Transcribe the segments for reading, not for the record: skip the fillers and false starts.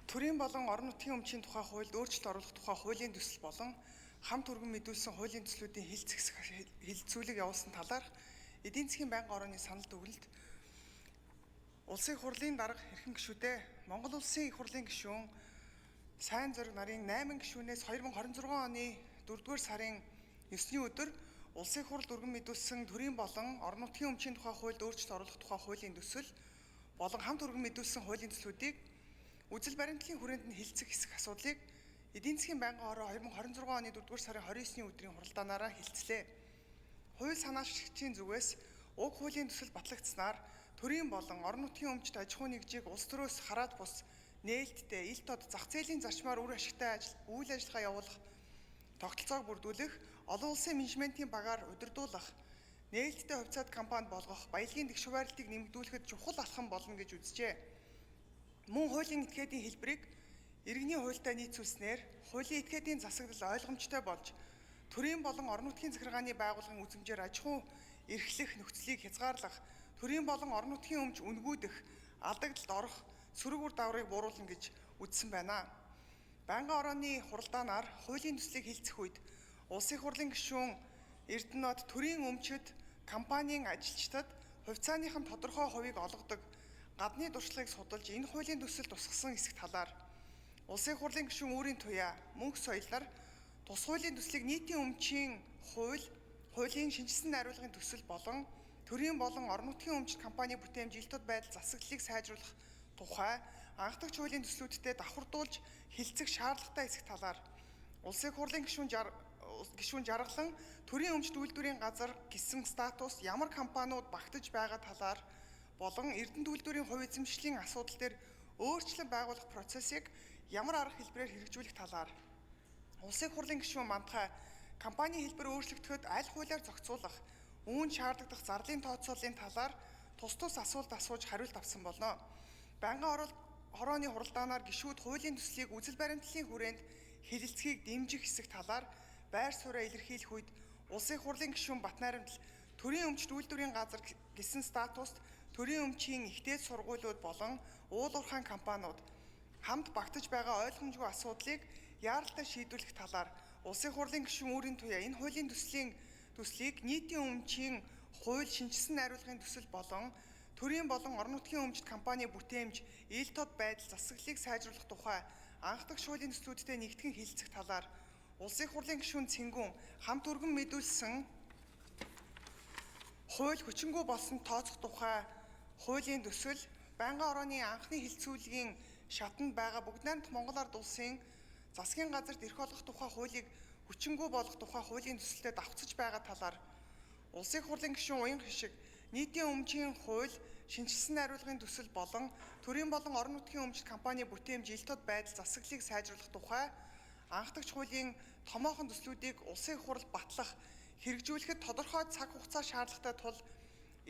Төрийн болон орон нутгийн өмчийн тухай хуульд өөрчлөлт оруулах тухай хуулийн төсөл болон хамт өргөн мэдүүлсэн хуулийн төслүүдийн хэлэлцүүлэг явуулсан талаарх эдийн засгийн байнгын орооны санал дүгнэлт. Улсын их хурлын дарга, эрхэм гишүүдээ, Монгол Улсын их хурлын гишүүн Сайн Зориг нарын 8 гишүүнээс 2026 оны 4-р сарын 9-ний өдөр Улсын их хурлд өргөн мэдүүлсэн төрийн болон орон нутгийн өмчийн тухай хуульд өөрчлөлт оруулах тухай хуулийн төсөл болон хамт өргөн мэдүүлсэн хуулийн төслүүдийг үзэл баримтлалын хүрээнд нь хэлэлцэх хэсэг асуудлыг эдийн засгийн байнгын хороо 2026 оны 4-р сарын 29-ний өдрийн хуралдаанаараа хэлэлцлээ. Хууль санаачлагчийн зүгээс уг хуулийн төсөл батлагдсанаар төрийн болон орон нутгийн өмчт аж ахуйн нэгжийг улс төрөөс хараат бус нээлттэй ил тод зах зээлийн зарчмаар үр ашигтай ажил үйл ажиллагаа явуулах тогтолцоог бүрдүүлэх, олон улсын менежментийн багаар удирдуулах, нээлттэй хувьцаат компанид болгох, баялагын тэгш хуваарлтыг нэмэгдүүлэхэд чухал алхам болно гэж үзжээ. Мөн хуулийн этгээдийн хэлбэрийг иргэний хуультай нийцүүлснээр хуулийн этгээдийн засаглал ойлгомжтой болж төрийн болон орон нутгийн захиргааны байгууллагын үзмжээр аж ахуй эрхлэх нөхцөлийг хязгаарлах, төрийн болон орон нутгийн өмч үнгүүдэх, алдагдлалд орох сөрөг үр дагаврыг бууруулна гэж үзсэн байна. Байнгын орооны хуралдаанаар хуулийн төслийг хэлэлцэх үед Улсын их хурлын гишүүн Эрдэнэт төрийн өмчид компанийн ажилчдад хувьцааных нь тодорхой хувийг олгодог гадны туршлагыг судалж энэ хуулийн төсөл тусгасан хэсэг талаар Улсын их хурлын гишүүн Үүрийн Туяа мөнх соёлоор тус хуулийн төслийг нийтийн өмчийн хууль, хуулийн шинэчилсэн найруулгын төсөл болон төрийн болон орон нутгийн өмчт компани бүтээмж ил тод байдал засаглалыг сайжруулах тухай анхдагч хуулийн төслүүдтэй давхардуулж хэлэлцэх шаардлагатай хэсэг талаар Улсын их хурлын гишүүн Жаргалан төрийн өмчт үйлдвэрийн газар гэсэн статус ямар компаниуд багтаж байгаа талаар болон Эрдэнэт үйлдвэрийн хувь эзэмшлийн асуудал дээр өөрчлөн байгуулах процессыг ямар арга хэлбэрээр хэрэгжүүлэх талаар Улсын их хурлын гишүүн Мандахай компани хэлбэр өөрчлөгдөхөд аль хуулиар зохицуулах, үүнд шаардлагадах зарлалын тооцооллын талаар тус тус асуулт асууж хариулт авсан болно. Байнгын хорооны хуралдаанаар гишүүд хуулийн төслийг үзэл баримтлалын хүрээнд хэлэлцэхийг дэмжих хэсэг талаар байр сууриа илэрхийлэх үед Улсын их хурлын гишүүн Батнайрамдал төрийн өмчт үйлдвэрийн газар гэсэн статуст төрийн өмчийн их дээд сургуулиуд болон уул уурхайн компаниуд хамт багтаж байгаа ойлгомжгүй асуудлыг яаралтай шийдвэрлэх талаар Улсын их хурлын гишүүн Үүрийн Туяа энэ хуулийн төслийг нийтийн өмчийн хууль шинэчилсэн найруулгын төсөл болон төрийн болон орон нутгийн өмчт компани бүтээмж ил тод байдал засаглалыг сайжруулах тухай анхдагч хуулийн төслүүдтэй нэгтгэн хэлэлцэх талаар Улсын их хурлын гишүүн Цэнгүүн хамт өргөн мэдүүлсэн хууль хүчингүй болсон тооцох тухай хуулийн төсөл байнгын орооны анхны хэлэлцүүлгийн шатанд байгаа Бүгд найрамдах Монгол Ард Улсын засгийн газарт эрх олгох тухай хуулийг хүчингүй болгох тухай хуулийн төсөлтэй давхцаж байгаа талаар Улсын их хурлын гишүүн Уян Хишиг нийтийн өмчийн хууль шинэчилсэн найруулгын төсөл болон төрийн болон орон нутгийн өмчт компани бүтээмж ил тод байдал засаглалыг сайжруулах тухай анхдагч хуулийн томоохон төслүүдийг Улсын их хурал батлах, хэрэгжүүлэхэд тодорхой цаг хугацаа шаардлагатай тул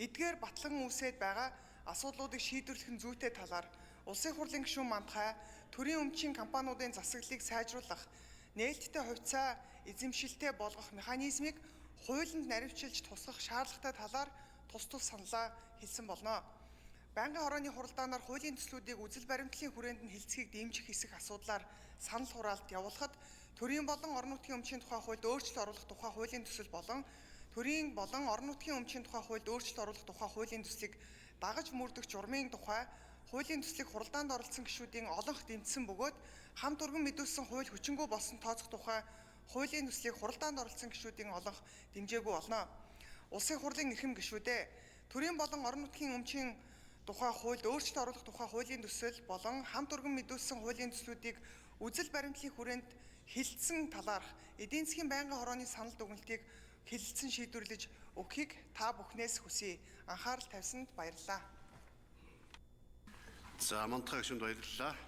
эдгээр батлан үүсээд байгаа асуудлуудыг шийдвэрлэх нь зүйтэй талаар Улсын их хурлын гишүүн Мандахай төрийн өмчийн компаниудын засаглалыг сайжруулах, нээлттэй хувьцаа эзэмшилтэй болгох механизмыг хуулинд наривчилж тусгах шаардлагатай талаар тус тус саналаа хэлсэн болно. Байнгын хорооны хуралдаанаар хуулийн төслүүдийг үзэл баримтлалын хүрээнд нь хэлэлцэхийг дэмжих хэсэг асуудлаар санал хураалт явуулахад төрийн болон орон нутгийн өмчийн тухай хуульд өөрчлөлт оруулах тухай хуулийн төсөл болон төрийн болон орон нутгийн өмчийн тухай хуульд өөрчлөлт оруулах тухай хуулийн төслийг дагаж мөрдөх журмын тухай хуулийн төслийг хуралдаанд оролцсон гишүүдийн олонх дэмжсэн бөгөөд хамт өргөн мэдүүлсэн хууль хүчингүй болсон тооцох тухай хуулийн төслийг хуралдаанд оролцсон гишүүдийн олонх дэмжээгүй болно. Улсын их хурлын эрхэм гишүүдээ, төрийн болон орон нутгийн өмчийн тухай хуульд өөрчлөлт оруулах тухай хуулийн төсөл болон хамт өргөн мэдүүлсэн хуулийн төслүүдийг үзэл баримтлалын хүрээнд хэлэлцсэн талаарх эдийн засгийн байнгын хорооны санал дүгнэлтийг хэлэлцэн шийдвэрлэж өгөхийг та бүхнээс хүсье. Анхаарал тавьсанд баярлалаа. За, Мандахай гишүүнд баярлалаа.